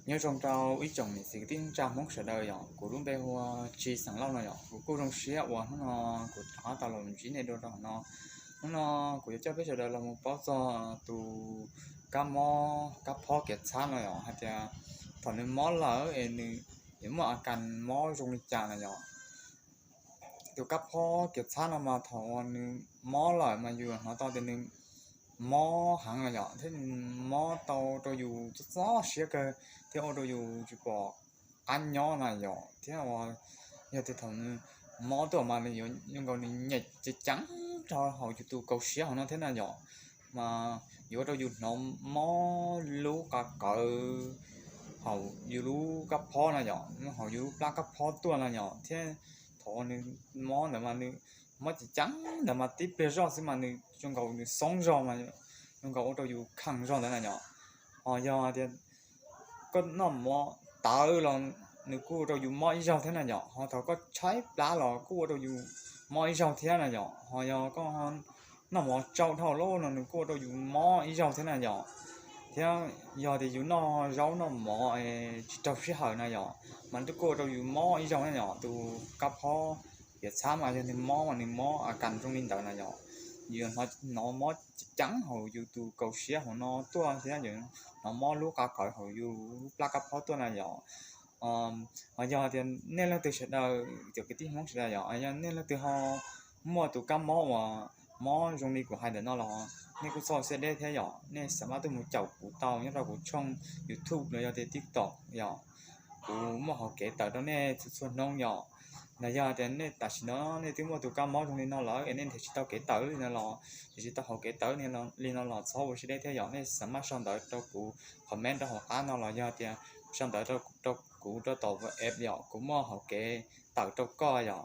Nyob zoo rau ib tsoom niam txiv kwv tij neej tsa Hmoob sawv daws yom, kuv lub npe hu ua Tsis xeem Lauj no yom. Kuv kuj zoo siab uas hnub no kuv rov qab tau los ntsib nej dua rau hauv no. Hnub no kuv yuav coj peb sawv daws los mus paub txog tus kab mob kab phob kiav txhab no yom, hais tias thaum nws mob lawm es nws yuav muaj a kas mob zoo li cas no yom. Tus kab phob kiav txhab no mas thaum uas nws mob lawm mas yus hnov tau tias nws mob heev no yom, thiab nws mob tau rau yus txob txob siab kawg thiab ua rau yus tsis pom qab nyob na yom. Thiab uas yog tias thaum nws mob tuaj mas nws yuav zoo nkaus nws nyem ceev ceev rau hauv yus tus kaus siab hauv no thiab na yom. Mas yuav ua rau yus hnov mob lub qab qawv hauv yus lub kab phob na yom, hauv yus lub plab kab phob tuaj na yom. Thiab thaum uas nws mob ntawd mas nws mob ceev ceev ntawd mas tib pliag zoj xwb mas nws zoo nkaus nws xoob zog mas zoo nkaus ua rau yus kheej zog ntawd na yom. Ho yog tias koj noj mov tawv los nws kuj ua rau yus mob ib zaug thiab na yom. Ho thaum koj tshaib plab los kuj ua rau yus mob ib zaug thiab na yom. Ho yog koj noj mov tsau dhau lawm no nws kuj ua rau yus mob ib zaug thiab na yom. Thiab yog tias yus noj zaub noj mov tsis raug sij hawm na yom, mas nws kuj ua rau yus mob ib zaug na yom. Tus kab phob kiav txhab mas yog nws mob mas nws mob a kas zoo li ntawd na yom. Yus hnov mob ceev ceev hauv yus tus kaus siab hauv no tuaj thiab yus hnov mob lub qab qawv hauv yus lub plab kab phob tuaj na yom. Ho yog tias nej leej twg sawv daws cov kwv tij Hmoob sawv daws yom, yog nej leej twg ho muaj tus kab mob uas mob zoo li kuv hais ntawm no los nej kuj txhob siab deb thiab yom. Nej xav mas tuaj mus caum kuv tau nyob rau kuv tshooj YouTube los yog tias TikTok yom. Kuv muaj hauv kev tawm rau nej txhua txhua hnub yom. Los yog tias nej tam sim no nej twb muaj tus kab mob zoo li no lawm es nej nrhiav tsis tau kev tawm li no los, nrhiav tsis tau hauv kev tawm li no los txhob ua siab deb thiab yom. Nej xav mas sau ntawv rau kuv, comment rau hauv qab no los yog tias sau ntawv rau kuv rau tom WhatsApp yom, kuv muaj hauv kev tawm rau koj yom.